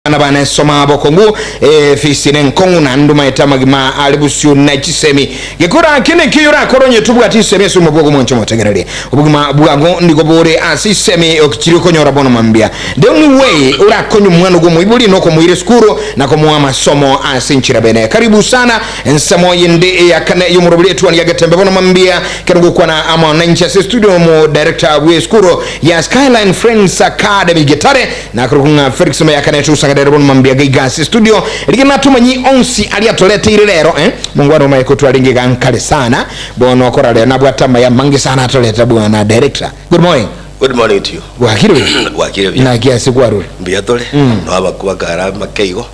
Abana bane soma bokong'u, efisi nenkong'u, naende omaete amagima are bosio ne chisemi. Gekora ki neki orakore onye tobwati isemi ase omonwa bwago mwanche omotegereri? Obogima bwago nigo bore ase isemi chiria okonyora bono mambia. The only way orakonye omwana ogo omoibori nokomoira esukuru na komoa amasomo ase enchera bene. Karibu sana ensemo yende eya kane y'omoroberi etuoni ya Getembe bono mambia kero ngokwana amo nainche ase estudio omo director bw'esukuru ya Skyline Friends Academy Getare Nakorokwa ng'a Felix Mayaka nere togosangerera bono mambia gaiga ase studio rigia natomanyi onsi aria atoreteire rero eh mongwana omaye kotwarenge iga nkare sana bono okora rero nabwate amaya amange sana atoreta bwana director good morning Good morning to you. Bwakire buya? Bwakire buya. Naki ase kwarure? Mbuya tore. No abakuba kare amake igo.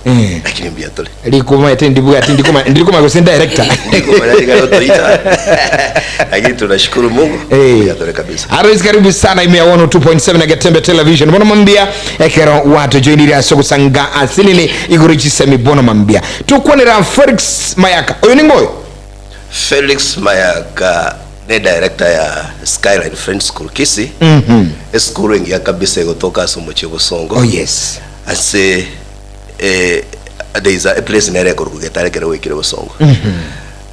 Lakini mbuya tore. Rikumete ndibwati ndikoma ndirikoma gose director. Ndikumanya rigana otoita. Lakini tunashukuru Mungu. Eh. Mbuya tore kabisa. Arois karibu sana ime ya 102.7 na Getembe Television bono mambia ekero watojoinire ase ogosanga asinini igoro chisemi bono mambia tokwanera Felix Mayaka oyo ning'o oyo Felix Mayaka ne director ya Skyline Friends School Kisii. Esukuru engiya kabisa egotoka ase omochie o Bosongo. oh yes Ase eh, there is a place nere ekorokwa Getare ekero gwaikire Bosongo.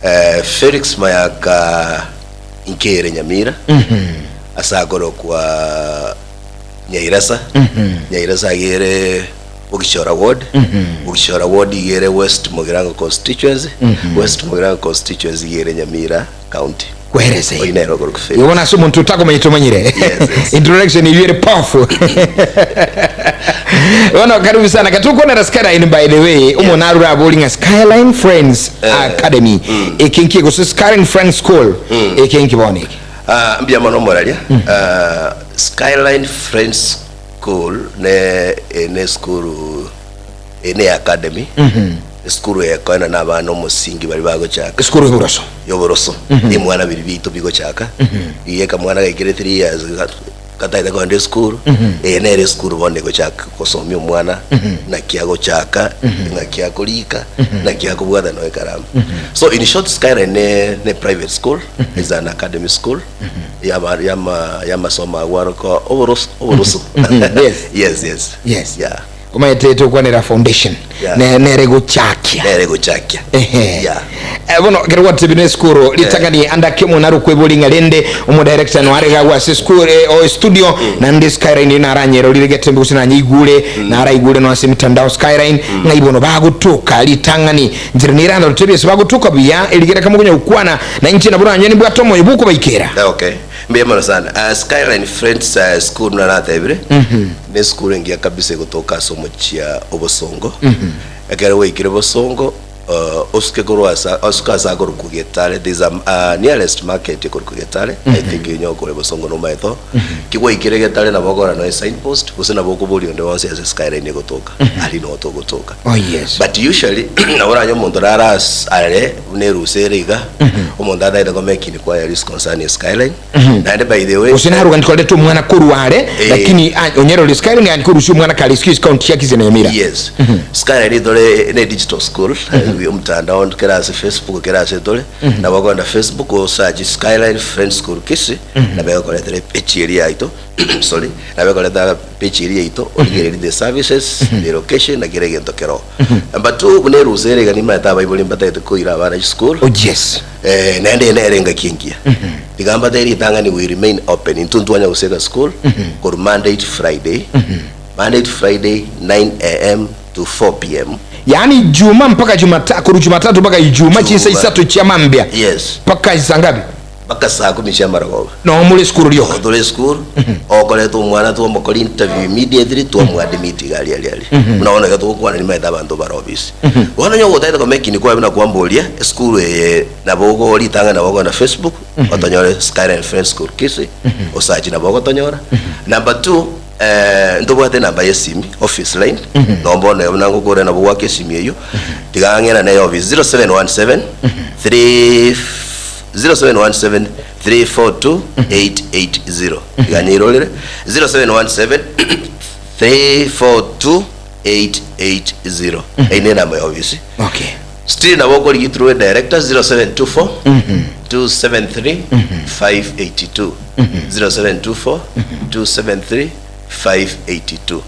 Eh, Felix Mayaka nkere Nyamira ase akorokwa Nyairasa. Nyairasa agere Bogichora ward. Bogichora ward igere West Mugirango constituency. West Mugirango constituency igere Nyamira county. Kwerese. Oyi nere okorokwa Felix. Igo bono ase omonto otakomanyete omanyire. Yes, yes. Introduction eywo ere powerful. Bono karibu sana katokwanera Skyline by the way omonto arure abori ng'a Skyline Friends Academy eke nki gose Skyline Friends School eke nki bono eke? Ah, mbuya mono omoraria. Ah, Skyline Friends School ne ene esukuru ene academy esukuru ekoena na abana omosingi baria bagochaka Esukuru y'oboroso. y'oboroso nemwana biria biaito bigochaka riria ekamwana gaikire 3 years gataete kogenda esukuru eye nere esukuru bono egochaka gosomia omwana naki agochaka ng'aki akorika naki akobwata nonya ekaramu so in short Skyline ne ne private school is an academy school yaba yama yamasomo agwo aroko oboroso oboroso Yes. yes yes Yes. yeah Omanyete tokwanera foundation Yeah. ne nere gochakia nere gochakia Ehe. Yeah. Eh, bono ekero gwatebire na esukuru ritang'ani ande ake omwana are okweboria ng'a rende omodirector no arega agwo ase esukuru eh, o estudio naende skyline naranyerorire getembe gose nanyeigure naraigure no ase emitandao skyline ng'ai bono bagotoka ritang'ani nchera nere ande orotebie ase bagotoka buya erigere kamokonya gokwana na inche nabo ranywe nimbwate omoyo bwokobaikera Okay. Mbuya mono sana. Uh, Skyline Friends uh, School buna natebire ne esukuru engiya kabisa egotoka ase omochia obosongo. Ekero gwaikire bosongo uh, osuke korwa asa osuke ase akorokwa Getare there is a uh, nearest market ekorokwa Getare I think onye okore bosongo nomaete oo. Ki gwaikire Getare nabo okogora noe signpost gose nabo okoboria onde wonsi ase Skyline egotoka aria noo togotoka. Oh, yes. But usually nabo oranye omonto nare as are buna erusa ere iga omonto ataete ko make inquiries concerning Skyline naende by the way Gose naruga ntikorete omwana korwa are Eh. lakini a- onyerore Skyline yani korusia omwana kare excuse county ya Kisii na Nyamira. yes Skyline tore ne digital school mm omtandao kera ase Facebook kera ase tore nabo okogenda Facebook osearch Skyline Friends School Kisii nabo egokoretera epage eria yaito sorry nabo egokoreta page eria yaito origererie the services the location na kera egento kero Number two buna erusa ere iga nimanyete abaibori mbatagete koira abana chisukuru Oh yes. Eh, naende eye nere engaki engiya. Tiga mbatebie ritang'ani we remain open intwe ntwanya goseka school korwa Monday to Friday, Monday to Friday 9am to 4pm. Yaani Juma mpaka Jumata, korwa Jumatatu mpaka Ijuma chinsa Juma. isato chia mambia Yes. mpaka saa ngapi? Mpaka saa kumi chi'amarogoba. Noo more esukuru rioka. Noo tore esukuru, okoreta omwana twamokora interview immediately, twamoadmit iga aria aria aria. Buna bono iga togokwana nimaete abanto bare office. Bono onye ogotagete komake inquiry buna kwamboria, esukuru eye nabo ogo ritang'ani nabo okogenda Facebook, otonyore Skyline Friends School Kisii, osearch nabo ogotonyora. Number two, ntobwate enamba ya esimi, office line, noo bono buna ngokora nabo goaka esimi eywo, tiga ng'enane eye office, 0717 3 0717 342 880 iga nyeirorere 0717 342 880 eyio ne enamba ya ofisi Okay. still nabo okorigia through a director 0724 273 582 0724 273 582.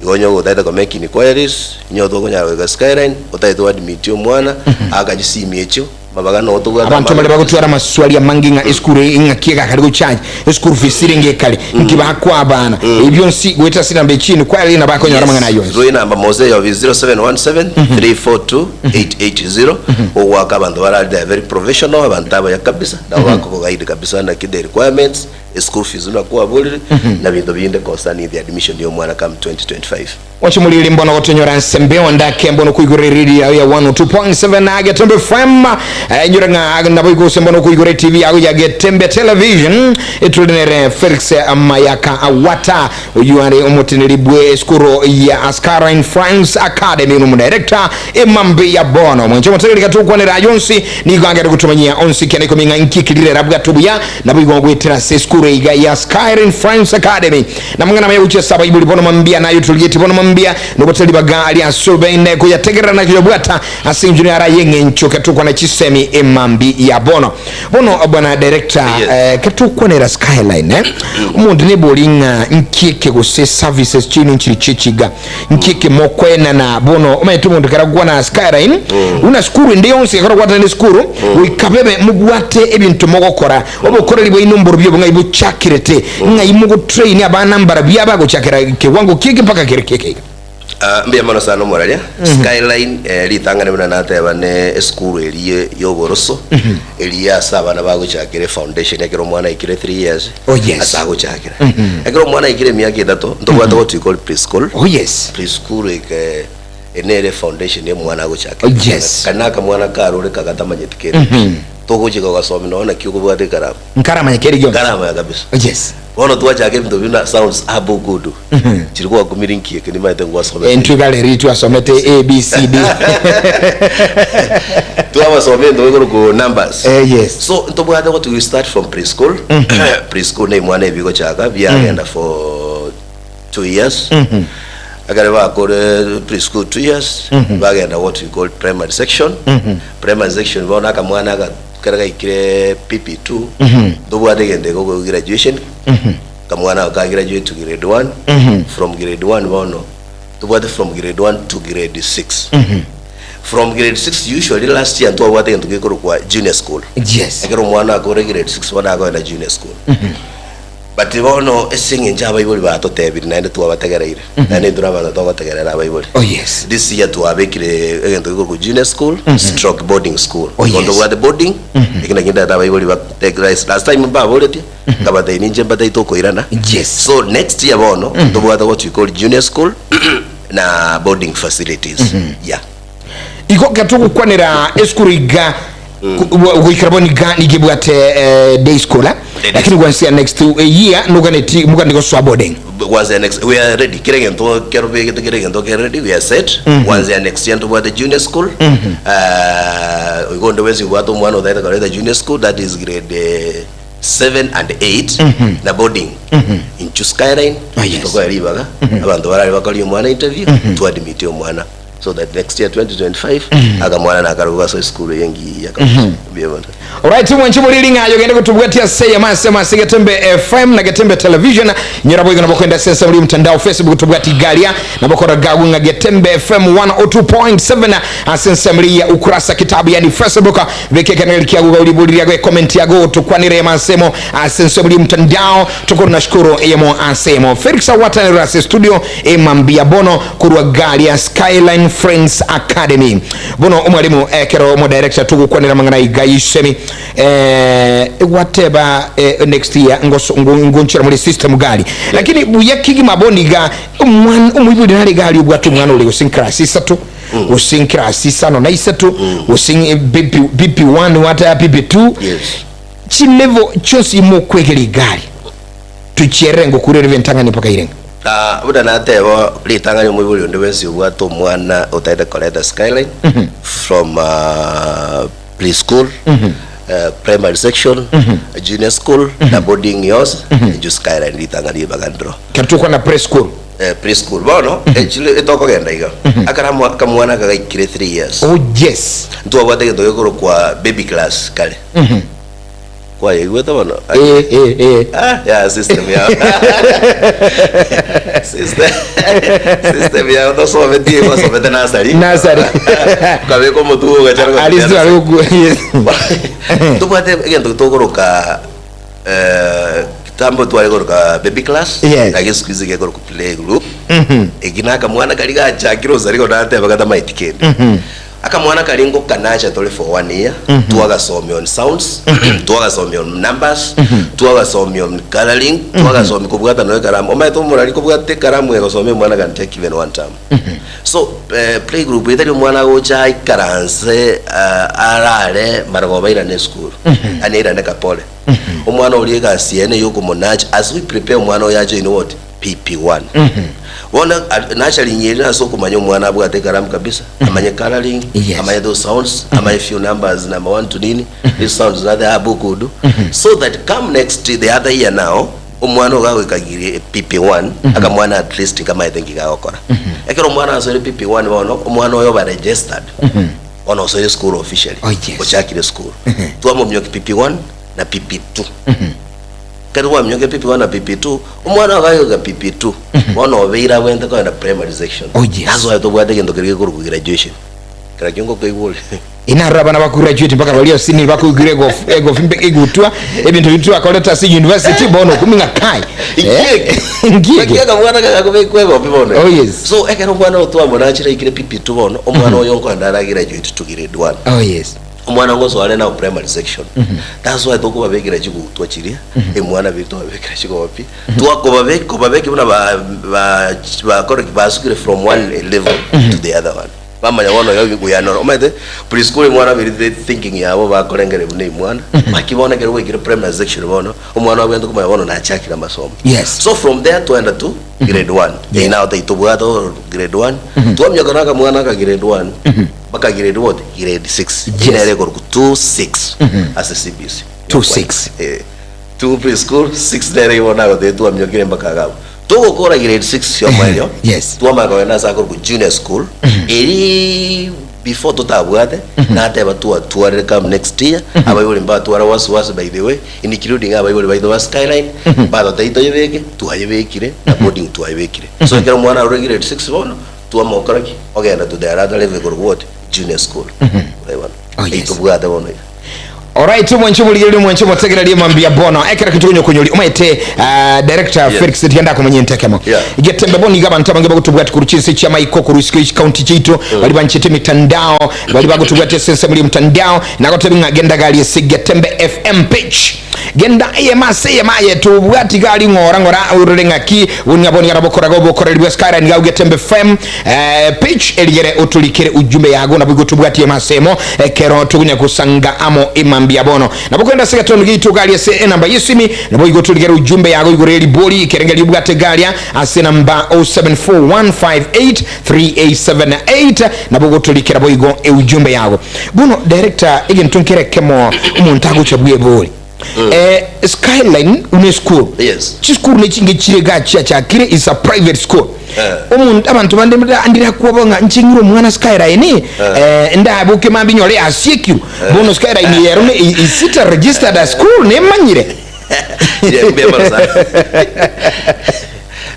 Igo onye ogotaete ko make inquiries, onye tokonyara goika Skyline, otagete oadmit omwana, aka chisimi echio, mabaga noo tobwate Abanto amange mbare bagotwara amaswali amange ng'a esukuru eye ng'aki egakare gocharge, eschool fees erenge ekare, nki bakoa abana, ebi bionsi goeta ase enamba echio inquiry nabo akonyora amang'ana ayio onsi. Roi namba mose eyo 0717 342 880 ogoaka abanto bare they are very professional abanto abaya kabisa nabo bakogoguide kabisa naki the requirements eschool fees buna kwaborire na binto binde concerning the admission ya omwana come 2025. Ochimoriri mbono gotonyora nsembe ondake mbono koigora eredi yao ya 102.7 na Getembe FM. Eh, nyora ng'a nabo igose mbono koigora TV yao ya Getembe Television. Eturi nere Felix Mayaka Awata oyu are omoteneri bwe esukuru ya Ascara France Academy no director emambe ya bono. Mwenche motegereri gatukwanera ayonsi nigo agere gotumanyia onsi kene ikomi ng'a inki kirire rabwate obuya nabo igo goetera ase esukuru iga ya Skyline France Academy. Namang'ana amaya gochia ase abaibori bono mambia, na ayotorigetie bono mambia, nobotari ribaga aria ase obeene koyategerera na koyabwata, ase engencho nere ay'eng'encho ketokwana chisemi emambi ya bono. Bono bwana director, Yes. eh, ketokwanera Skyline, eh, omonto nebori ng'a nki eke gose services chiaino nchiri chiechiga, nki eke mokoenana bono omanyete omonto ekero agokwana Skyline, buna sukuru ende yonsi ekero ogwatana ne esukuru, goika bebe mobwate ebinto mogokora, Obokoreri bwaino mborobio ng'ai bochakirete, ng'ai mogotrain abana mbarabio abagochakera kewango kieke mpaka kere kieke iga. Ah, mbuya mono sana omoraria. Skyline eh, ritang'ani buna nateba ne esukuru eria y'oboroso eria ase abana bagochakera efoundation ekero omwana aikire 3 years Oh, yes. ase agochakera. Ekero omwana aikire emiaka etato ntobwate what we call preschool. Oh yes. Preschool eke nere efoundation ya omwana agochakera. Oh, yes. Kari nakamwana karore kagatamanyeti kende. Togochika gogasomia nonya naki okobwata ekaramu. Nkaramanya keri gionsi. Nkaramanya kabisa. Yes. Bono twachaka ebinto buna sounds abo good. Chiri gwakumire nki eke nimanyete ngwasomete. Entwe kare riria twasomete A, B, C, D. Twabasomia ebinto bikorokwa numbers. Eh, yes. So ntobwate what we start from preschool. Preschool na emwana ebigochaka biagenda for 2 years. Ekero bakore preschool 2 years, bagenda what we call primary section. Primary section bono akamwana aka kere gaikire PP2, ntobwate egento eke graduation. Kamwana ako ka graduate to grade 1. From grade 1 bono, tobwate from grade 1 to grade 6. From grade 6 usually last year ntwabwate egento gekorokwa junior school. Ekero omwana akore grade 6 bono akogenda junior school. But bono ase eng'encho abaibori batotebiri naende twabategereire, naende intwe nabanto togotegerera abaibori. Oh, yes. This year twabekire egento gekorokwa junior school stroke boarding school. Oh, Igo yes. ntobwate boarding, eki nakio ndagete abaibori ba take rice. Last time mbaboretie, nkabatebia ninche mbatebie tokoirana. Yes. So next year bono, ntobwate what we call junior school na boarding facilities. Yeah. Igo ekero togokwanera esukuru iga goikera bono iga nigo ebwate day school eh? Day Lakini gwansia next year noganeti mogani gosoa boarding. Gwansia next we are ready kera egento kero begete kera egento kere ready we are set gwansia next year ntobwate junior school igo onde bwensi obwate omwana otagete koreta junior school that is grade 7 and 8 na boarding inchu skyline Ah, yes. tokoe ribaga abanto barare bakorie omwana interview twadimite omwana so that next year 2025 akamwana nakarogo gasoe esukuru eye engiya kabisa. Mbuya mono. Alright, mwanchi moriri ng'ayo gende gotubwatia ase eyemo ase ase Getembe FM na Getembe Television. Nyora boigo nabo kwenda ase ensemo ria mtandao Facebook tobwati garia nabo kora gagu ng'a Getembe FM 102.7 ase ensemo ria ukurasa kitabu yani Facebook beke ekenegerio kiago gauri buri riago comment yago tukwanire eyemo ase emo ase ensemo ria mtandao tokoro nashukuru eyemo ase emo Felix Awatanero ase studio emambia bono Korwa garia Skyline Friends Academy. Bono omwalimu ekero omodirector togokwanera amang'ana aiga y'isemi eh, gwateba eh, next year ngoso- ngo- ngonchera muri system gari lakini buya kigima bono iga omwana omoibori nare gari obwate omwana ore gose class isato gose class isano na isato gose BP, BP1 wataya BP2 Yes. chilevel chionsi mokwegera igari Tochiere ngokurera ebentang'ani mpaka irenga. Na buna nateba ritang'ani omoibori onde bwensi obwate omwana otagete koreta skyline from preschool primary section junior school na boarding yonsi inchu skyline ritang'ani ribaga ndiro. Ekero tokwana preschool. Preschool bono echire etokogenda iga akara akamwana aka gaikire 3 years Oh yes. ntwabwate egento gekorokwa baby class kare. Kwayaigwete bono? Eh, eh, eh. Ah, ya system yao. System, system yao tosometi gwasomete nursery. Nursery. Ukabeka omotugo ogachara At least gotumia tware goku- yes. Tobwate egento tokoroka eh, kitambo tware koroka baby class Yes. na siku hizi gekoroka play group eki na akamwana kari gachakire osari konateba katamaeti kende Akamwana karia ngokanacha tore for one year, twagasomia on sounds, twagasomia on numbers, twagasomia on colouring, twagasomia kobwata nonya ekaramu. Omanyete omorari kobwata ekaramu egosomia omwana can take even one term. So eh, playgroup eye tari omwana agocha aikaranse ah, arare marogoba airane esukuru, yaani airane kapore. Omwana oria egasi yaye neye okomonacha as we prepare omwana oyo ajoine what? PP1. Bono nurturing ere ase okomanya omwana abwate ekaramu kabisa, amanye colouring, Yes. amanye those sounds, amanye few numbers number one to nini, these sounds na the abukudu, so that come next the other year now, omwana ogo agoika gire PP1, akamwana at least kamaete nki gagokora. Ekero omwana asoire PP1 bono, omwana oyo oba registered, bono osoire school officially, Oh, yes. ochakire school. Twamomioki PP1 na PP2. Ekero kwaminyokire PP1 na PP2, omwana ogo agoika PP2, bono obeire abwenerete kogenda primary section. Oh, yes. That's why tobwate egento keria gekorokwa graduation. Kera kio ngokoigwa ore. Inarora abana bakugraduate mpaka baria senior bakoigure egof egofi mbe egutwa ebinto bintu bakorete ase university bono okumia ng'a kai eh, nkieke Naki akamwana kagakobekwa egofi bono. Oh, yes. So ekero omwana oyo twamonachire aikire PP2 bono, omwana oyo nkoenda ara graduate to grade 1. Oh yes. Omwana ngosoa are nao primary section. That's why tokobabekera chigutwa chiria, emwana biri twababekera chigopi, twakobabeka kobabeki buna ba ba bakore ki basukire from one level to the other one. Bamanya bono iga goyanora omanyete preschool omwana biri the thinking yabo bakorengereria buna emwana, naki bono ekero gwaikire primary section bono, omwana abwenerete komanya bono nachakire amasomo. Yes. So from there twaenda to grade one. Eyio nao taitobwate grade one, twamioka na akamwana aka grade one. Mpaka grade what? Grade 6. Yes. Nere ekorokwa 2 6 ase CBC. 2 6. Eh. 2 preschool 6 nere igo nagotebia twamiokire mpaka iga abwo. Togokora grade 6 yomoerio. Yes. Twamanya kogenda ase akorokwa junior school. Eri before totabwate nateba twatwarire come next year abaibori mbatwara wasiwasi by the way including abaibori baito ba Skyline batotebia toyebeke twayebekire na boarding twayebekire. So ekero omwana arure grade 6 bono Twamokora ki? Ogenda to the another level korwa what? Junior school. Bono. Oh, yes. Tobwate bono iga. Alright, omwanche omorigereria omwanche omotegereria mambia bono ekero kitugonyo konyori omanyete uh, director Yes. Felix tienda akomanya entekemo Yeah. getembe bono iga abanto abange bagotobwati korwa chinse chia maiko korwa isiko echi county chiaito bari banchete emitandao bari bagotobwati ase ensemo ria mtandao nagotebi ng'a genda gari ase Getembe FM page Genda eyemo ase eyemo aye tobwati gari ng'ora ng'ora orore ng'aki buna bono nigo bokoraga obokoreri bwa Skyline iga Getembe FM eh, page erigere otorikere ujumbe yago nabo igo tobwati emo ase emo ekero tokonya gosanga amo emambia bono nabo kogenda ase egetondo giaito gari ase enamba yesimi nabo igo torigere ujumbe yago igoro eribori ekerengerio obwate garia ase enamba 0741583878 nabo gotorikera boigo eujumbe yago Bono director egento nkere ekemo omonto agocha bwebori eh, skyline une school Yes. chisukuru nechinge chire iga chiachakire is a private school Eh. omonto abanto bande ndire akwoba ng'a inche ng'ire omwana skyline eh, ndaboke mambia nyore yasiekirwe bono skyline eye ero ne is it a registered a school nemanyire Yeah, mbuya mono sana.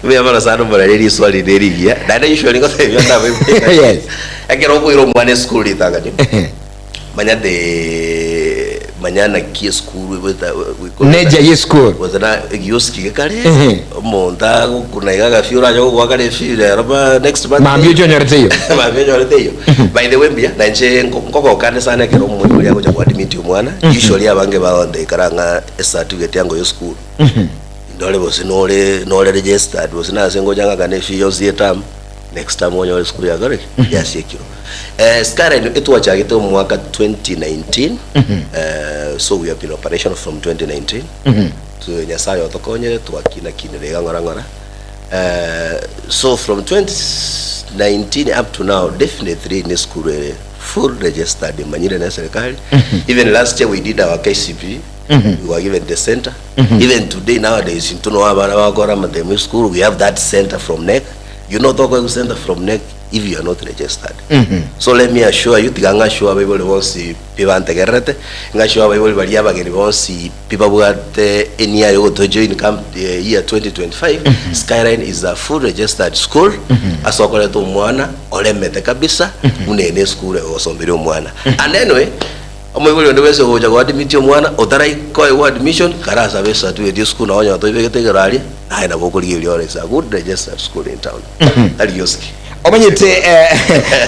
Mbuya mono sana omorari riswali rire rigiya. Naende usually ngotebia onde abe Yes. Ekero okoira omwana esukuru ritang'ani, manya the manya naki esukuru eboeta Nature ye school. gose na egioski gekare Ehe. omonto agokuna iga agafia orache gogoaka refi rero ba next month Mambia oche onyorete eyo. mambia onyorete eyo by the way mbuya na inche nko- nkogokande sana ekero omoibori agocha koadmit omwana usually abange bagonteikara ng'a ecertificate yango ya esukuru Ndore gose nore nore registered gose nase ngocha ng'akane efee yonsi ye term next term onyore esukuru yakore ki yasiekirwe. Eh, Skyline etwachagete omwaka 2019 eh, so we have been operational from 2019 Tu- Nyasaye otokonyere twakina kinire iga ng'ora ng'ora eh, so from 2019 up to now definitely ne esukuru ere full registered emanyire na eserikali even last year we did our KCPE we were given the center even today nowadays intwe no abana bagokora amatemo esukuru we have that center from NEC you know tokoegwa center from NEC if you are not registered. So let me assure you, tiga ng'assure abaibori bonsi pi bantegererete, ng'assure abaibori baria abageni bonsi pi babwate enia ya ogotojoin come year 2025, Skyline is a full registered school ase okoreta omwana oremete kabisa buna eye ne esukuru egosomberia omwana. And anyway, Omoibori onde bwensi ogocha goadmit omwana otaraikoegwa admission, karasabe ecertificate y'esukuru na onye toibegete igoro aria, naye nabo okorigereria ore is a good registered school in town. Tari gioski. Omanyete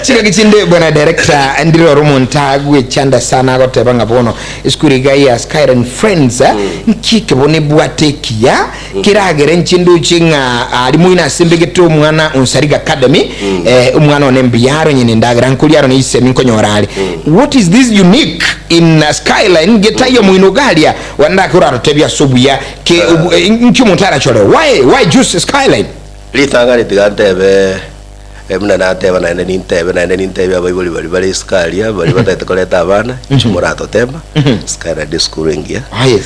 chingaki chinde bwana director ndire ore omonto agwechanda sana agoteba ng'a bono esukuru iga ya Skyline Friends nki ekebo nebwate ekiya Keragere inche ndoche ng'a aria moino ase mbegete omwana o Nsariga Academy, eh, omwana one mbuya are onye nendagera nkoria aro neisemi nkonyora are. What is this unique in Skyline getaiyo moino iga aria wandake orarotebie ase obuya ke obu- eh, nki omonto arachore why why choose Skyline? Ritang'ani tiga ntebe buna nateba naende nintebe naende nintebie abaibori baria bare isiko aria baria batagete koreta abana, inchuo moratotema, Skyline esukuru engiya. Ah, yes.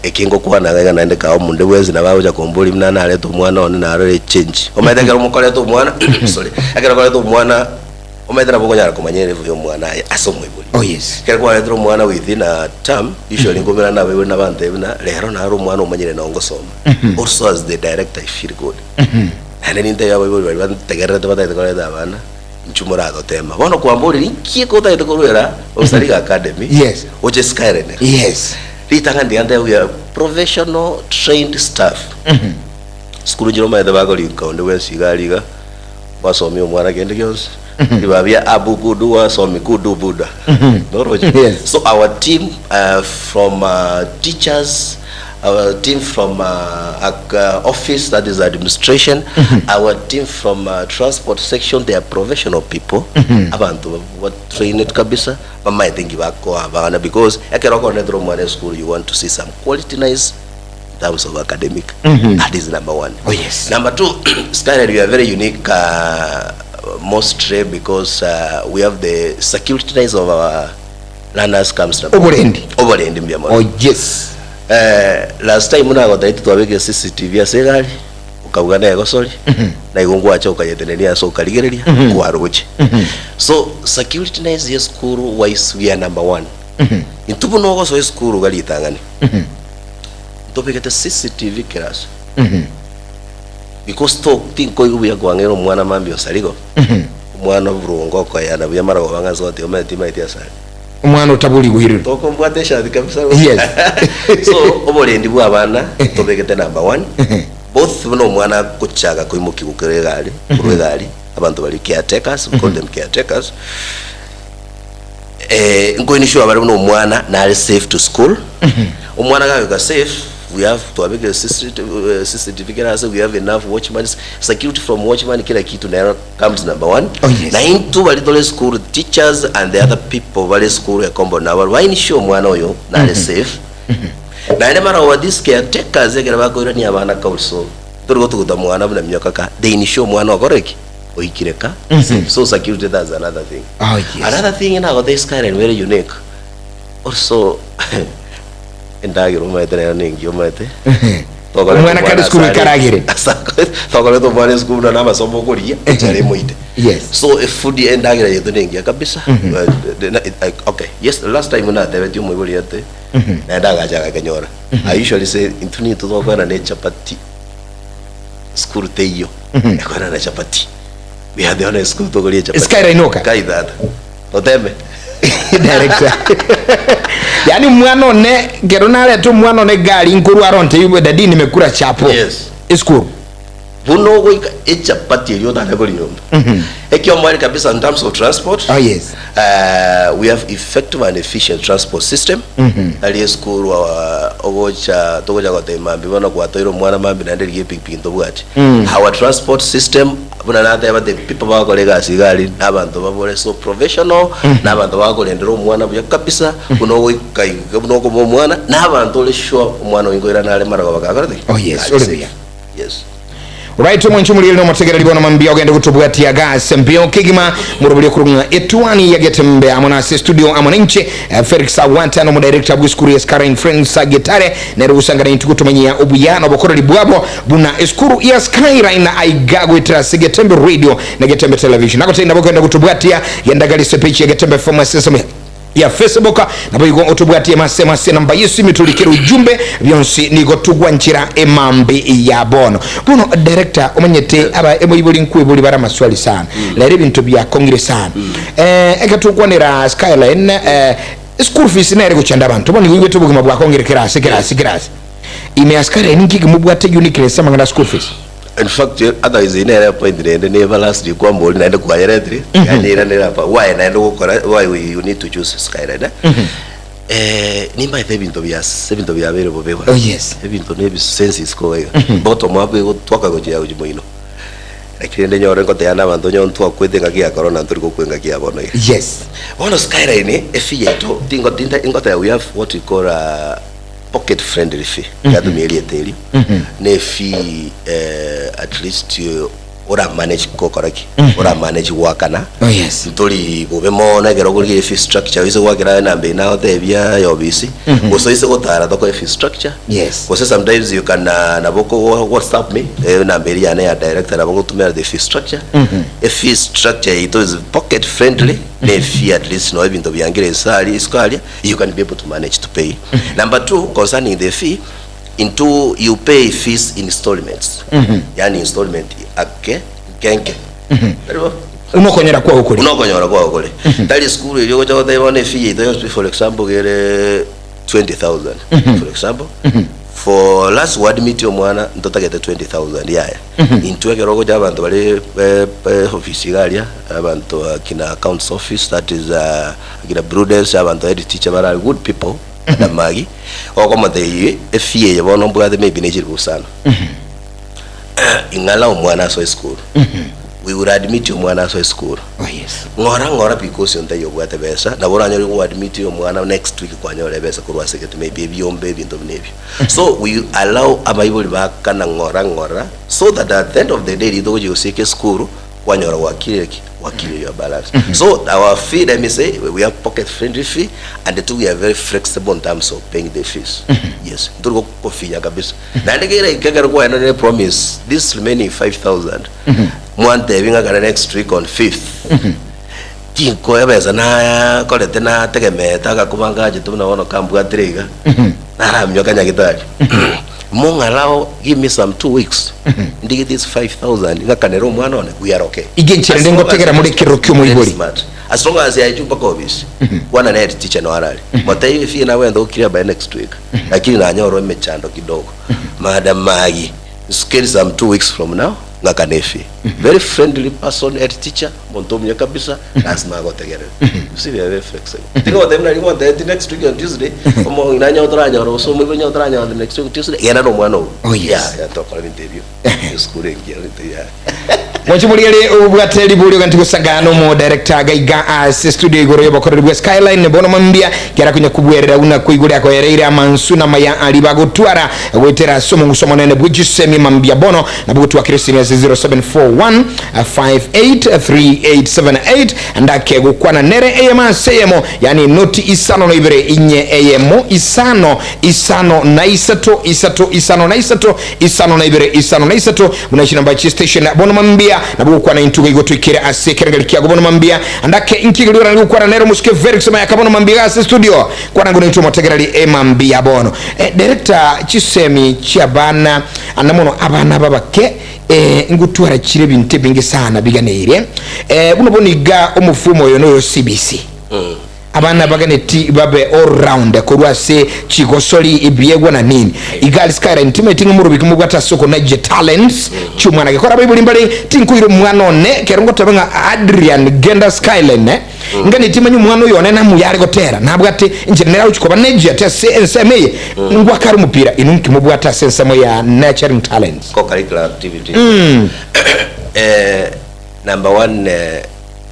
Eki ngokwana iga iga naende kae omonde bwensi nabo agocha komboria buna narete omwana one narore echange. Omanyete ekero mokoreta omwana sorry, ekero okoreta omwana omanyete nabo okonyara komanya elevel ya omwana aye ase omoibori. Oh, yes. Ekero kwaretire omwana within a term, usually nkomerana na abaibori nabantebia buna rero naro omwana omanyire noo ngosoma. Also as the director I feel good. Naende nintebie abaibori baria bantegererete batagete koreta abana, inchuo moratotema. Bono kwamborire inki eke otagete korwera Osariga Academy Yes. oche Skyline? Yes. Ritang'ani tiga ntebe we are professional trained staff. Sukuru nchire omanyete bakorinka onde bwensi iga aria iga, gwasomia omwana kende gionsi, ribabia abu kudu gwasomi kudu buda. Noroche? Yes. So our team from teachers, our team from office that is administration, our team from transport section they are professional people, abanto ba trained kabisa bamaete nki bakoa abana because ekero okoretera omwana esukuru you want to see some quality nice in terms of academic that is number one. Oh, yes. Number two, Skyline we are very unique mostly because we have the security nice of our learners comes number one. Oborendi. Oborendi mbuya mono. Oh, yes. Last time nagotaeti twabeka CCTV ase egari, okabuga na egosori, na igo ngwacha okayetenenia ase okarigereria, kwaroche. So security nice ya esukuru wise we are number one. Intwe buna ogosoa esukuru iga ritang'ani, ntobegete CCTV kera ase. Because to tinkoigwa buya kwang'eira omwana mambia osarigo, omwana oboronge okoyana buya mara goba ng'a ase goteba omanyete timaeti asare. Omwana otabori goirerwa. Tokombwata eshati kabisa. Yes. So oborendi bwa abana tobegete number one. Both buna omwana agochaka koimokiwa korwa egari, korwa egari, abanto baria caretakers, we call them caretakers. Eh, nkoinisure bare buna omwana nare safe to school. Omwana gagoika safe, we have twabekire CCTV, CCTV kera ase, we have enough watchman, security from watchman kila kitu nero comes number one. Oh, yes. Na intwe baria tore school teachers and the other people bare school ekombo nabo bainisure omwana oyo nare safe. Naende barobwo these caretakers ekero bakoirania abana council, tori gotuguta mwana buna minyoka ka, they ensure omwana okore ki? Oikire ka safe. So security that's another thing. Oh, yes. Another thing nagote Skyline very unique. Also endagera omanyete nero nengiya omanyete. Tokoreta Omwana kare esukuru asare- ekaragere. Tokoreta omwana esukuru buna namasomo okoria, enchara emoite. Yes. So efood endagera yetu nengiya kabisa. Okay, yes, last time natebetie omoibori ate, naende agacha agakenyora. I usually say intwe nintwe tokoenda ne chapati sukuru teiyo, ekoenda na chapati. We are the only school tokoria chapati. Skyline oka? Kai tata. Toteme. Director. Yaani omwana one kero narete omwana one egari nkorwa aronte iwe daddy nimekura chapo. Yes. Esukuru. Buna ogoika echapati eria otare koria nyomba. Ekiomweri kabisa in terms of transport. Oh, yes. We have effective and efficient transport system. Tari esukuru ogocha togocha gotebia mambia bono gwatoire omwana mambia naende rigia epikipiki ntobwati. Our transport system buna nateba the people bagokora egasi iga aria na abanto babore so professional na abanto bagokorendera omwana buya kabisa buna ogoika iga buna okomoa omwana na abanto ore sure omwana oyo nkoirana are maragoba gakorete ki? Oh, yes, Gari ore safe. buya. Yes. Right omwanchi omorigereria na omotegereri bono mambia ogende gotobwatia gase mbio kegima moroberio korwa ng'a etuani ya Getembe amo nase studio amo nainche eh, Felix Awata na omodirector bw'esukuru ya Skyline Friends Getare nere ogosangana intwe gotomanyia obuya na obokoreri bwabo buna esukuru ya Skyline aiga goetera ase Getembe Radio na Getembe Television. Nagotebia nabo okogenda gotobwatia genda gari ase page ya Getembe FM ase ensemo ya Facebook naboigo otobwatie mase mase namba y'esimi torikere ujumbe bionsi nigo togwanchera emambi ya bono. Bono director omanyete aba emoibori nkwebori bare amaswali sana rero ebinto biakong'ire sana eh, eke tokwanera Skyline eh, school fees nere gochanda abanto bono nigo oigwete obogima bwakong'ire kera ase kera ase kera ase ime ya Skyline nki mobwate uniqueness amang'ana a school fees? In fact, otherwise eye nere point naende nebalance kwambori naende kwayeretire yanyiranire apa why naende ogokora why we you need to choose Skyline eh? Eh, nimbaete ebinto bias ebinto biabeire bobe bono Oh, yes. ebinto na ebisenses koba iga bottom up igo twaka gochia gochia moino lakini rende nyore ngoteana na abanto onye ntwakwete engaki ya corona ntori gokwa engaki ya bono iga Yes. bono Skyline efee yaito tingo tinta ingoteba we have what we call a pocket friendly fee yatumia erieta erio ne fee eh, at least eh, ora manage gokora ki ora manage goakana Oh, yes. ntori bobe mono ekero okorigia fee structure oise goakera enamba eye nagotebia ya obisi gose oise gotara tokoe fee structure Yes. gose sometimes you can uh, nabo ko whatsapp me eh, enamba eria yane ya director nabo ngotumera the fee structure e fee structure yaito is pocket friendly ne fee at least no ebinto biangire isari isiko aria you can be able to manage to pay. Number two, concerning the fee, into you pay fees in installments. Yani installment ake nkenke. Tari bo? Unokonyora kwao kore. Unokonyora kwao kore. Tari school erio ogocha goteba bono efee yaito yonsi for example gere 20,000 for example. For last goadmit omwana ntotagete 20,000 yaya. Intwe ekero ogocha abanto bare eh, eh, office iga aria abanto akina accounts office that is uh, Akina Prudence abanto head teacher bare good people Madam Maggie okomotebia efee eye bono mbwate maybe ne chilifu isano ing'ala omwana asoe esukuru we will admit omwana asoe esukuru Oh yes. ng'ora ng'ora because ontaiyo obwate besa nabo oranyore goadmit omwana next week kwanyora ebesa korwa ase egete maybe ebiombe ebinto buna ebio so we allow abaibori bakana ng'ora ng'ora so that at the end of the day riria togochia gosieka esukuru Kwanyora gwakire ki? Gwakire your balance. So our fee, let me say, we have pocket friendly fee and two we are very flexible in terms of paying the fees. Yes. Ntori gokofinya kabisa. Naende kera ekero kwaenanire promise this remaining 5000 mwantebi ng'a kare next week on 5th tinkoa ebesa nakorete nategemeete agakuba ngachete buna bono kambwatire iga naraminyoka nyagitari mong'alao give me some 2 weeks ndige this 5000 ng'akanere omwana one we are okay. Inge enchera ende ngotegera more ekerero ki'omoibori. Smart. As long as yaechu mpaka office kwana na head teacher no arari motebie fee nabwente gokira by next week lakini nanyorwa emechando kidogo madam Maggie scale some 2 weeks from now ng'akane efee very friendly person head teacher monto omuya kabisa lazima agotegerere. You see, we are very flexible. Tingotebia buna riria gwantebetie next week on Tuesday omong'ina onye otoranyora gose omoibori onye otoranyora the next week Tuesday genda na omwana ogo. Oh, yes. Yeah, yeah, tokora ebinto ebio esukuru engiya ebinto yeah. Mwanche morigererie obwate riborio ganti gosaga nomo director gaiga ase studio igoro y'obokoreri bwa Skyline bono mambia kera konya kubwerera buna koigoro yakoereire amansu na maya ari bagotwara goetera ase omonguso omonene bwe chisemi mambia bono nabo gotwakera esimi ase 0741 583878 ndake gokwana nere eyemo ase eyemo yani noti isano na ibere inye eyemo isano isano na isato isato isano na isato isano na ibere isano na isato buna chinamba chi station bono mambia nabo gokwana intuga igo toikere ase ekerengeri kiago bono mambia andake inkigerio orare gokwana nere omosike Felix Mayaka bono mambia ase studio kwana ngo naintwe omotegereri emambia bono eh, director chisemi chiabana anda mono abana babake eh, ngotwara chire ebinto ebinge sana biganeire eh, buna bono iga omofumo oyo noyo CBC Abana baganeti babe all round korwa ase chigosori, ebiegwa na nini. Iga aria Skyline timanyeti ng'a morobiki mobwate ase okonaija talents chi'omwana gekora abaibori mbare tinkoira omwana one kero ngoteba ng'a Adrian genda Skyline nganeti manye omwana oyo one namuya are gotera nabwate enchera nere agochi koba nejiate ase ensemo eye ngwake are omopira inwe nki mobwate ase ensemo ya nurturing talents. Co-curricular activities. Eh, number one eh,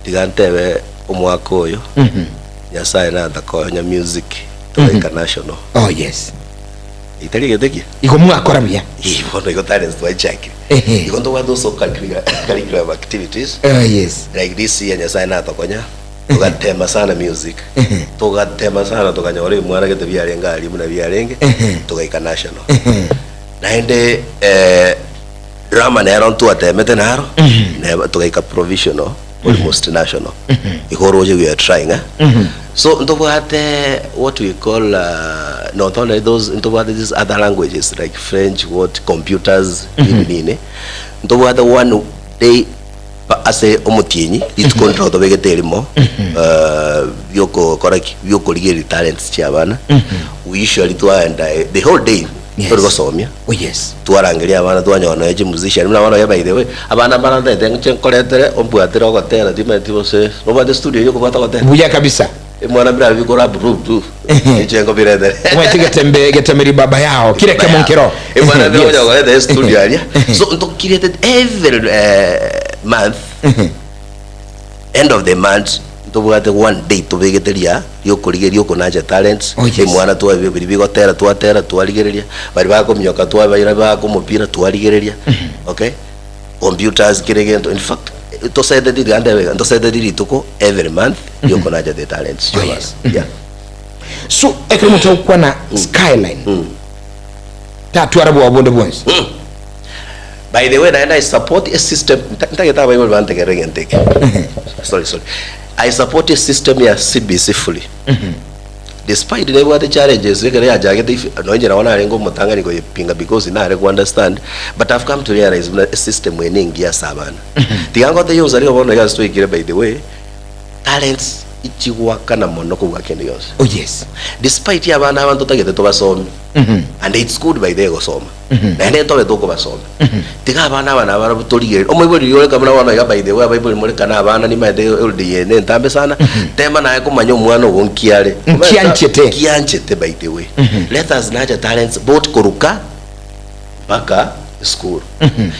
tiga ntebe Omwaka oyo Nyasaye natakonya music togaika national. Oh yes. Itari egento ekiya? Igo mwakora buya. Ii, bono igo talents twaichakire. Ehe. Igo ntobwate also curricular curriculum activities. Oh yes. Like this year Nyasaye natokonya, togatema sana music. Togatema sana tokanyora ebimwana gete biarenge aria buna biarenge, togaika national. Naende eh, drama nero ntwatemete naro, neba togaika provisional, almost national. Igo oroche we are trying eh. So ntobwate what we call uh, not only those ntobwate these other languages like French, what computers, nini nini. Ntobwate one day pa- ase omotienyi rituko ndiro tobegete erimo uh, biokokora ki biokorigereria talents chia abana we usually twaenda eh, the whole day Yes. tori gosomia Oh yes. twarangeria abana twanyora nonya chimusician buna bono by the way abana mbarantete nche nkoretere ombwatire ogotera timanyeti gose nobwate studio eywo okobwata ogotera Buya kabisa. emwana bira bikora bru bru inche nkobiretere Omanyete getembe getemeri baba yao kire kemo nkero. emwana bira Yes. onya koreta studio aria so ntokirete every eh, month end of the month ntobwate one day tobegete ria riokorigeria okonacha talents Oh, yes. emwana twabi biri bigotera twatera twarigereria bari bakomioka twabaira bakomopira twarigereria okay computers kere gento in fact toseteti tiga ntebe iga ntoseteti rituko every month riokonacha the talents Oh, chiabana yes. yeah So ekero omonto agokwana skyline tatwara bwoba bonde bwonsi. By the way naende I support a system nta- ntagete abaibori bantegerere egento eke sorry sorry I support a system ya CBC fully despite nebwate challenges ekero yachagete if nonye nabo narenge omotang'ani koyepinga because nare ku understand but I've come to realize buna esystem eye nengiya ase abana tiga ngotebi omosani bono iga ase twaikire by the way talents ichigwakana mono kobua kende gionsi Oh yes. despite abana aba ntotagete tobasomie and it's good by the way gosoma naende ntobe tokobasomia tiga abana aba nabarabwo torigereria omoibori riria oreka buna bono iga by the way abaibori moreka na abana nimaete holiday eye nentambe sana tema naye komanya omwana ogo nki are Nki anchete. nki anchete by the way let us nurture talents both koruka mpaka esukuru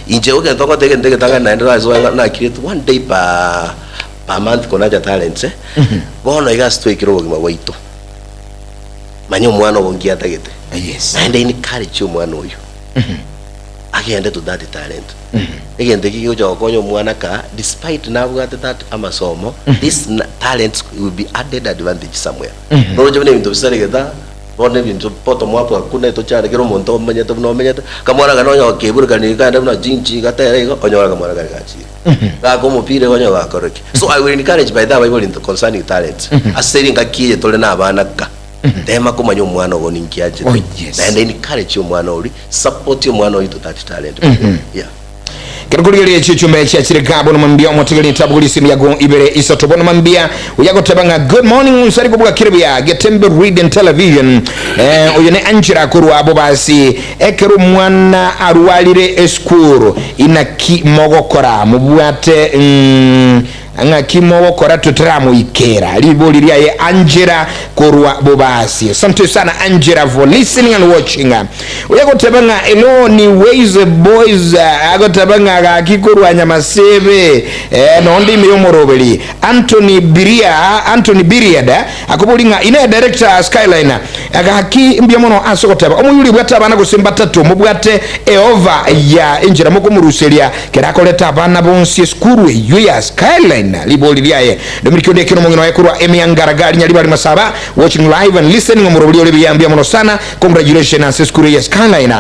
inche egento ngoteba egento egetang'ani naende nasoe ng'a na create one day per per month konacha talents eh, bono iga ase twaikire obogima bwaito manya omwana ogo nki atagete Yes. naende encourage omwana oyio agende to that talent egento eki gegocha gokonya omwana ka despite nabwate that amasomo this na- talents will be added advantage somewhere noroche buna ebinto bisaregeta bono ebinto bottom up hakuna etochare kera omonto omanyete buna omenyete kamwana kane onye gokeburukania kaende buna chinchi gatera igo onyore kamwana kare gachire gaka omopira igo onye gakora ki so i will encourage by the abaibori concerning talents ase ringaki eye tore na abana ka tema komanya omwana ogo ninki anchete Oh, yes. naende encourage omwana oria support omwana oyo to that talent yeah Kero korigereria echio chumbe chiachire ka bono mambia omotigari tabuguri isimu yago ibere isato bono mambia oyagoteba ng'a good morning nsari kobua kire buya Getembe Radio and Television eh, oyo ne Angela korwa Bobasi ekero omwana arwarire esukuru inaki mogokora mobwate mm, Ng'aki mogokora totaramoikera ribori riaye Angela korwa Bobasi. Asante sana Angela for listening and watching. Oya goteba ng'a elo ni Ways Boys agoteba ng'a gaki korwa Nyamasebe eh, nonde ime y'omoroberi Anthony Biria Anthony Biriad akobori ng'a ine director Skyline gaki mbuya mono ase ogoteba omoyuri obwate abana gose mbatato mobwate eova ya enchera mokomoruseria Kera akorete abana bonsi esukuru eyio ya Skyline, ribori riaye Dominic Odeke nomong'ina oye korwa Emiangaragari Nyaribari Masaba watching live and listening omorobori ore buya mbuya mono sana congratulations ase esukuru eye ya Skyline.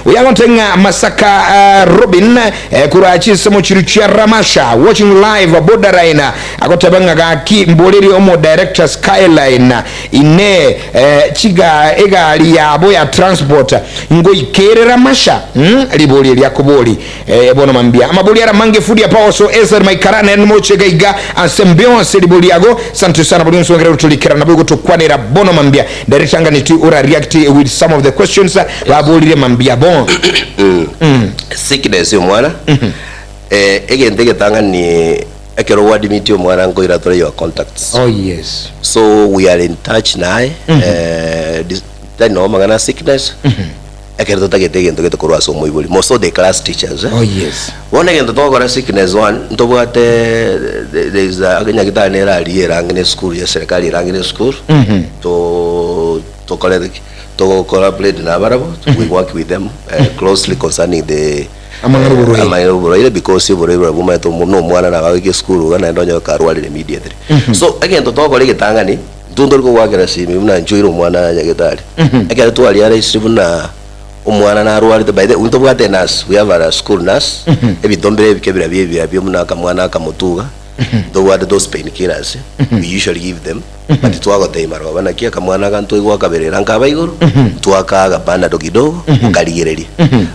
Oyo agonte ng'a Masaka uh, Robin eh, korwa chinsemo chiru chia Ramasha watching live borderline agoteba ng'a gaki mboreri omo director Skyline ine eh, chiga egari yabo ya transport ngoikere Ramasha mm, ribori eria kobori Ee, bono mambia amabori ara mange fudia paoso Ezer maikara nere nimoche iga iga ase mbeo ase ribori riago sante sana bori onsi wengere gotorikera nabo igotokwanera bono mambia director anga niti ora react with some of the questions baborire mambia bo Sickness omwana eh, egento egetang'ani ekero gwadimiti omwana nkoira tore your contacts oh yes so we are in touch naye eh, dis- tari noo amang'ana a sickness Ekero totagete egento gete korwa ase omoibori, most of the class teachers, eh? Oh yes. Bono egento togokora sickness one, ntobwate there is a nyagitari nere aria erange ne esukuru ya serikali erange ne esukuru, to. tokorete ki? Togo collaborate na abarabwo, we work with them closely concerning the Amang'ana oborwaire. amang'ana oborwaire because oborwaire buna bomanyete omo na omwana nabo agoika esukuru iga naende onye karwarire immediately. So egento togokora egetang'ani, intwe ntori kogwakera simi buna nchoire omwana nyagetari. Ekero twarealised buna omwana narwarete, by the way ntobwate enurse, we have a school nurse, ebinto mbire ebike birabio ebirabio buna akamwana akamotuga, ntobwate those pain killers, we usually give them. But twagotebia maroba naki akamwana aka ntwaigwa akaberera nkaba igoro, ntwakaga panado kidogo, okarigereria.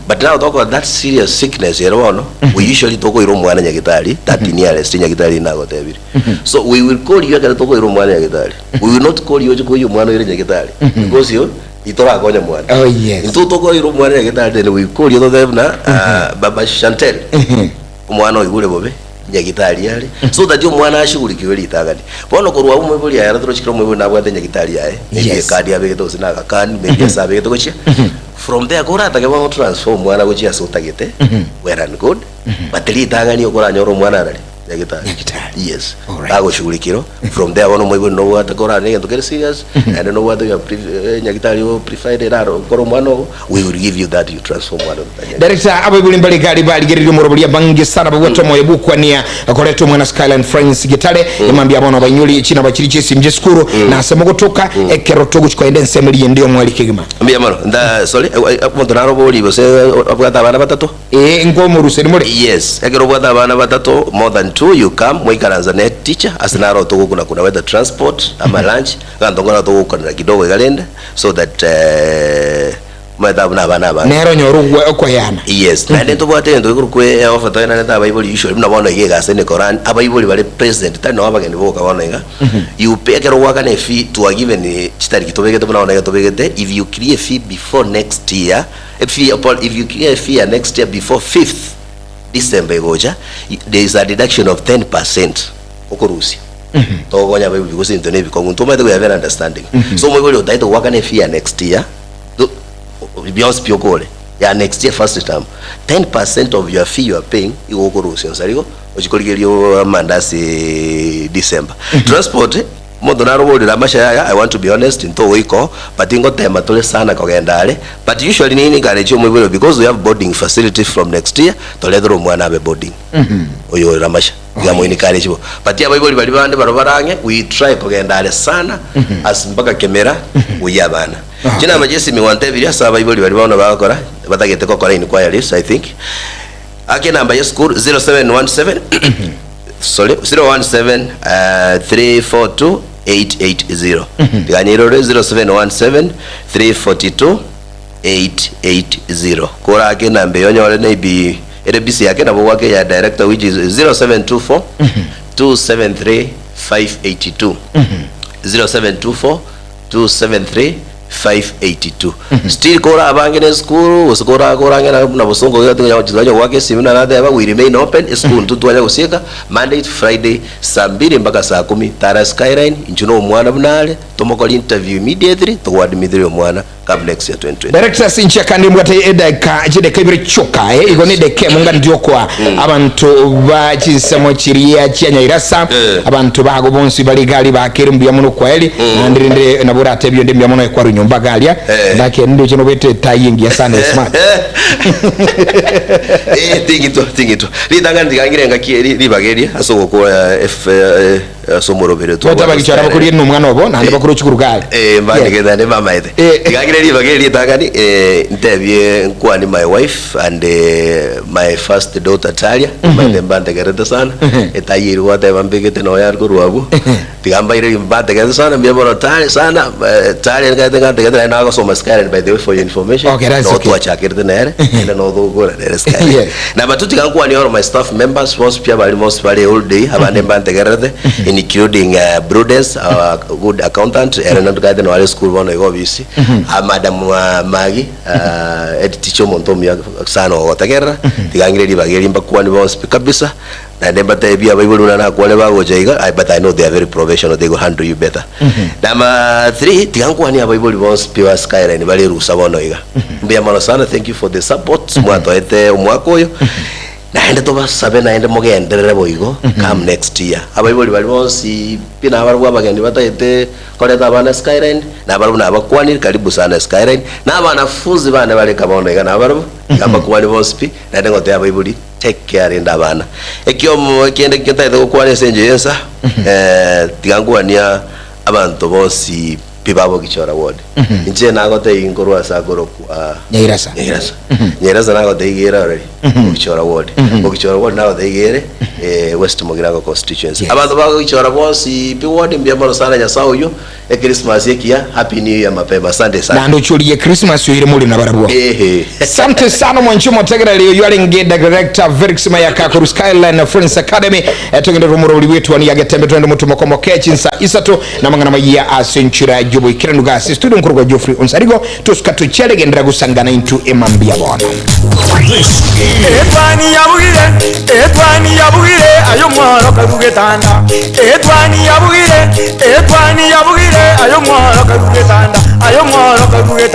But now tokora that serious sickness ere bono, we usually tokoira omwana nyagetari, that nearest nyagetari nagotebire. So we will call you ekero tokoira omwana nyagetari. We will not call you oche koyia omwana oire nyagetari, because yo itorakonya mwana. Oh, yes. Intwe tokoira omwana nyagetari then we call you totebe buna ah, baba Chantel, omwana oigure bobe, nyagitari are, so that omwana ashughulikiwe ritang'ani. Bono korwa abwo omoibori aye aratoroche kera omoibori nabwate nyagitari yaye, maybe Yes. ekadi abegete gose na agakani, maybe ase abegete gochia. From there koratake bono transfer omwana gochia ase otagete, well and good, but ritang'ani okoranyore omwana arari nyagitari. Nyagitari. Yes. Alright. Agoshughulikirwa, from there bono omoibori nobwate korane egento kere serious, naende nobwate your pre nyagitari o preferred eraro okore omwana ogo, we will give you that you transform omwana ogo. Director, abaibori mbare gari barigereria omoroberio abange sana babwate omoyo bw'okwania koreta omwana Skyline Friends Getare emambia bono bainyori chinamba chiri chi'esimi chi'esukuru na ase mogotoka ekero togochi koenda ensemo eria ende y'omweri kegima. Mbuya mono. Nda sorry, omonto nare oborie gose abwate abana batato? Ee, nkomoruseri more. Yes, ekero obwate abana batato, more than two, you come, mwaikaransa ne teacher, ase naro togokuna kuna whether transport ama lunch, egento nkoro togokanera kidogo iga rende, so that Omanyete abwo nabana abange. Nere onyore okoeana. Yes, naende ntobwate egento gekorokwa eofa toenanete abaibori usually buna bono iga egasi ene Koran, abaibori bare present tari nabo abageni boka bono iga, you pay ekero ogoakana efee to a given chitariki tobegete buna bono iga tobegete, if you clear fee before next year, efee upon if you clear fee ya next year before fifth December egocha, there is a deduction of 10% okorusia. Togokonya abaibori gose intwe na ebikong'u ntomanyete we are very understanding. So omoibori otagete goakana efee ya next year, bionsi pi okore ya next year first term 10% of your fee you are paying igo okorusia onsari igo ochie korigereria amandasi December. Transport omonto naroborire amasha yaya I want to be honest ntogoika oo but ngotema tore sana kogenda are but usually nini encourage omoibori because we have boarding facility from next year toretere omwana abe boarding oyo ore amasha iga mo encourage bo but abaibori baria bande barobwo bare ang'e we try kogenda are sana as mpaka kemera goyia abana. Chinamba chi'esimi gwantebirie ase abaibori baria bono bagokora batagete gokora inquiries I think. Ake enamba y'esukuru 0717 sorry 017 342 880 tiga nyeirore 0717 342 880 korake enamba eyo onyore maybe ere busy ake nabo gwake ya director which is 0724 273 582 0724 273 582 Still korabange ne esukuru gose kora korange na buna bosongo iga tiga twanya goaka esimi buna nateba we remain open esukuru intwe twanya gosieka Monday to Friday saa mbili mpaka saa kumi tara skyline inchu na omwana buna are tomokore interview immediately togoadmitiria omwana come next year 2020. Director ase inche kandi mbwate edaika chideka ibere chioka eh, igo ne edeka emo ngani tiokoa abanto ba chinsemo chiria chia Nyairasa Eh. abanto bago bonsi bare iga aria bakere mbuya mono kwaheri naende rende nabo oratebie onde mbuya mono ekwarwa nyomba iga aria Eh. ndake ndoche nobete etai engiya sana esmart Eh, ting'itwa ting'itwa ritang'ani tigangire engaki eri ribaga eria ase ogokora ef- eh, ase omorobere Twete abagichora bakorie nomwana obo naende bakore chikuru gari. Eh, mbandike naende mbamaete. Eh. Tigangire ribaga eri ritang'ani eh, ntebie nkwani my wife and eh, my first daughter Talia maete mbantegerete sana etai eri gwateba mbegete noyo are korwa abwo tiga mbaire mbantegerete sana mbuya mono Talia sana eh, Talia nkaete ngantegerete naende nagosoma Skyline by the way for your information Okay, that's no okay. twachakerete nere naende no togokora nere Skyline Yes. Number two, tiga nkwanie all my staff members bonsi pi abari bonsi bare all day abande mbantegererete including uh, Prudence our good accountant ere ntokaete noare school bono iga obisi uh, madam uh, Magi uh, head teacher omonto omuya sana ogotegerera tiga ng'ire ribaga eri mbakwanie bonsi pi kabisa naende mbatebie abaibori buna nakwane bagocha iga I, but I know they are very professional they will handle you better Number three tiga nkwanie abaibori bonsi pi ba Skyline bare erusa bono iga mbuya mono sana thank you for the support mwatoete omwaka oyo. Naende tobasabe naende mogenderere boigo come next year. Abaibori baria bonsi pi nabarabwo abageni batagete koreta abana Skyline, nabarabwo nabakwanire karibu sana Skyline, na abanafunzi bane bare eka bono iga nabarabwo, iga mbakwane bonsi pi, naende ngotebia abaibori take care rende abana. Ekiomo ekende ekio ntagete gokwana ase enchera y'ensa, tiga nkwania abanto bonsi pi babogichora ward. Inche nagotebia nkorwa ase akorokwa Nyairasa. Nyairasa. Nyairasa nagotebia iga ere orori, Bogichora ward. Bogichora ward nagotebia iga ere eh, West Mugirango constituency. Yes. Abanto bagogichora bonsi pi ward mbuya mono sana Nyasae oywo, Echristmas ekiya, Happy New Year mapema. Asante sana. Naende ochorigie Christmas oire more nabarabwo. Ehe. Sante sana omwanchi omotegereri oyio arenge Director Felix Mayaka korwa Skyline Friends Academy. Eh, togende romorori bw'etuani ya Getembe togende motumo komoke chinsa isato na amang'ana mayia ase enchera y'oboikeranu gase studio nkorokwa Geoffrey Onsarigo tosuka tochiare genderera gosangana intwe emambia bono. Etwani yabugire, etwani yabugire, aye omworo karue getanda. Etwani yabugire, etwani yabugire, aye omworo karue getanda, aye omworo karue getanda.